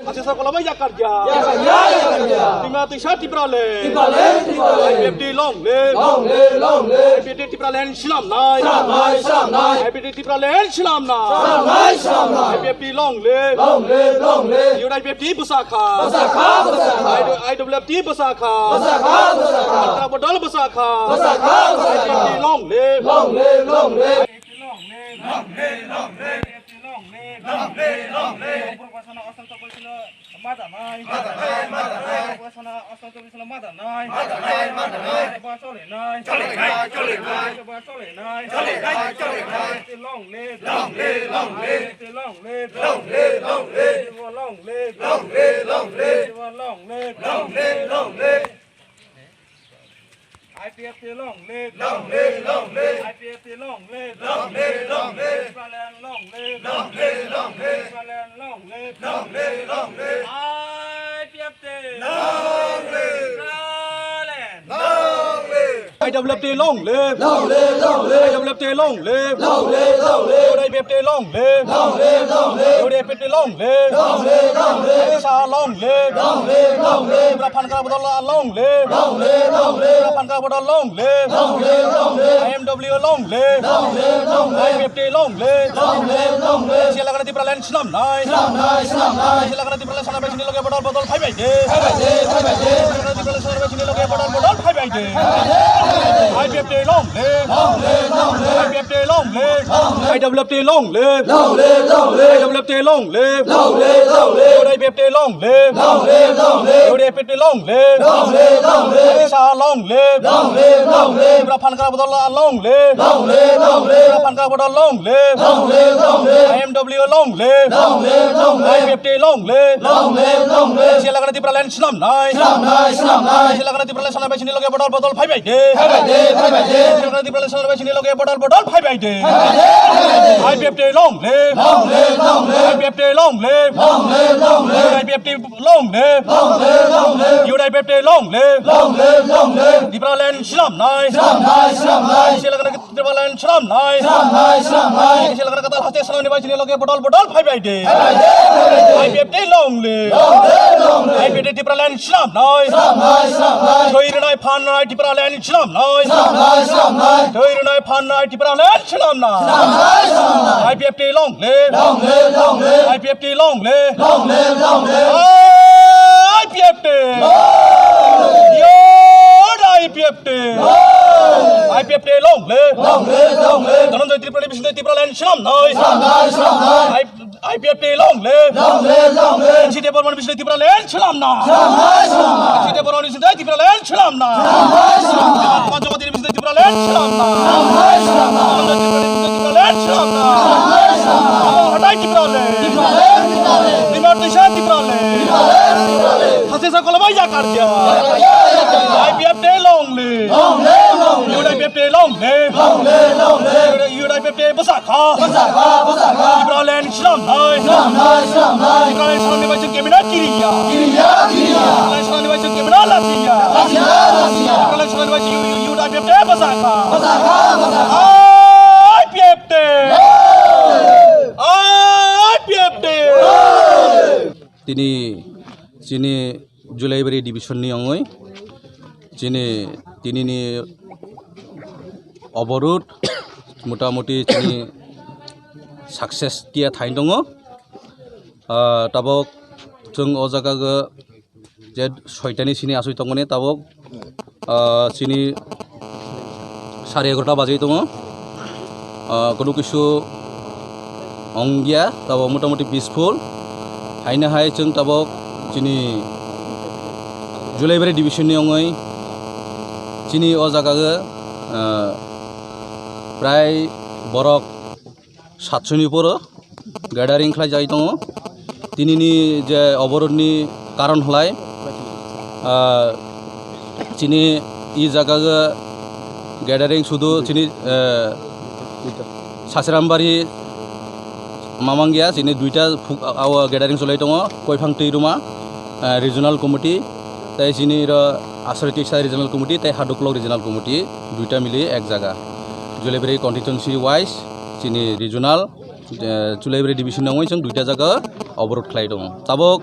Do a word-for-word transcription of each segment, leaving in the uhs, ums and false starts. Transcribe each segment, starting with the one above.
Asesa kolomai yakarja. Yakarja, yakarja. Tima tuisa Tipraland. Tipraland, Tipraland. I P F T long live. Long live, long live. I P F T Tipraland swnamnai. Swnamnai, swnamnai. I P F T Tipraland swnamnai. Swnamnai, swnamnai. I P F T long live. Long live, long live. Youth I P F T bwsakha. Bwsakha, bwsakha. I W F T bwsakha. Bwsakha, bwsakha. Bwsakha, bwsakha. Bwsakha, bwsakha. I P F T long live. Long live, long live. Long live, long live. Long live, long live. Long live, long live. Long live, long live. Madanai, madanai, madanai. Bwsana asal tulisana madanai. Madanai, madanai. Bwsana cholinai. Cholinai, cholinai. Bwsana cholinai. Cholinai, cholinai. Long live. Long live, long live. Long live, long live. Long live, long live. Long live, long live. Long live, long live. I P F T long live. Long live, long live. I P F T long live. Long live, long live. Tipraland long live. Long live, long live. Tipraland long live. Long live, long live. I P F T long live. Tipraland long live. I W F T long live. Long live, long live. I W F T long live. Long live, long live. I P F T long live. Long live, long live. I P F T long live. Long live, long live. Sa long live. Long live, long live. Tipra Phan Khara Bodol long live. Long live, long live. Phan Khara Bodol long live. Long live, long live. I M W long live. Long live, long live. I P F T long live. Long live, long live. Sila kana Tipraland swnamnai. Swnamnai, swnamnai. Sila kana Tipraland swnamnai, sini loge bodol, bodol phaibai de. Phaibai de, phaibai de. Sila kana Tipraland swnamnai, sini loge bodol, bodol phaibai de. Phaibai de, phaibai de. I P F T long live. Long live, long live. I P F T long live. Long live. I W F T long live. Long live, long live. I W F T long live. Long live, long live. I P F T long live. Long live, long live. Long live, long live. Sa long live. Long live, long live. Tipra Phan Khara Bodol long live. Long live, long live. Tipra Phan Khara Bodol long live. Long live, long live. I M W long live. Long live, long live. I P F T long live. Long live, long live. Sila kana Tipraland swnamnai. Swnamnai, swnamnai. Sila kana Tipraland swnamnai, sini loge bodol, bodol phaibai de. Phaibai de, phaibai de. Sila kana Tipraland swnamnai, sini loge bodol, bodol phaibai de. Phaibai de, phaibai de. I P F T long live. Long live, long live. I P F T long live. Long live, long live. I P F T long live. Long live, long live. Youth I P F T long live. Long live, long live. Tipraland swnamnai. Swnamnai, swnamnai. Sila kana Tipraland swnamnai. Swnamnai, swnamnai. Sila kana katal haste swnamnai bai sini loge bodol, bodol phaibai de. Phaibai de, phaibai de. I P F T long live. Long live, long live. I P F T Tipraland swnamnai. Swnamnai, swnamnai. Thwi rwnai phan rwnai Tipraland swnamnai. Swnamnai, swnamnai. Thwi rwnai phan rwnai Tipraland swnamnai. Swnamnai, swnamnai. I P F T long live. Long live, long live. I P F T long live. Long live, long live. I P F T. Long live. Youth I P F T. Long live. I P F T long live. Long live, long live. Dhananjay Tripura ni bisingtwi Tipraland swnamnai. Swnamnai, swnamnai. I, I P F T long live. Long live, long live. N C Debbarma ni bisingtwi Tipraland swnamnai. Swnamnai, swnamnai. N C Debbarma ni bisingtwi Tipraland swnamnai. Swnamnai, swnamnai. Panchamati ni bisingtwi Tipraland swnamnai. Swnamnai, swnamnai. Dhananjay Tripura ni bisingtwi Tipraland swnamnai. Swnamnai, swnamnai. Hatai Tipraland. Tipraland, Tipraland. Bima Tisa Tipraland. Tipraland, Tipraland. Hasesa kolomai yakarja. I P F T long live. Long live, long live. Youth I P F T long live. Long live, long live. Youth I P F T bwsakha. Bwsakha, bwsakha. Tipraland swnamnai. Swnamnai, swnamnai. Tipraland swnamnai bai chwng kemina kiriya. Kiriya, kiriya. Tipraland swnamnai bai chwng kemina lachiya. Lachiya, lachiya. Tipraland swnamnai bai chwng youth I P F T bwsakha. Bwsakha, bwsakha. I P F T. I P F T. Tini chini Julaibari division ni ongoi chini tini ni oborot motamuti chini success tia thain tongo. Ah, tabok chwng o jaga o je soitani sini asoi tongmani tabok, ah, sini sare egarota bajai tongo. Ah, kono kisu ongya, tabok motamuti peaceful. Haino hai chwng tabok chini Julaibari division ni ongoi chini o jaga o, ah, prai borok satshoni poro gathering khlai jai tongo. Tinini je oborotni karon hwlai, ah, chini i jaga o gathering sudu chini, eh, Sasiram Bari Mamangya chini duita phuk, ah, o gathering cholai tongo, Koiphang Twi Ruma, eh, regional committee, tei chini ro Asari Tisa regional committee tei Haduklok regional committee duita mili ek jaga. Julaibari constituency wise chini regional, eh, Julaibari division ni ongoi chwng duita jaga oborot khlai tongo. Tabok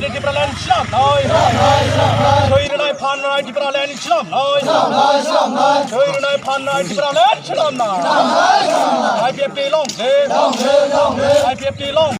T Tipraland swnamnai. Thwi rwnai phan rwnai Tipraland swnamnai. Thwi rwnai phan rwnai Tipraland swnamnai. I P F T long live. I P F T long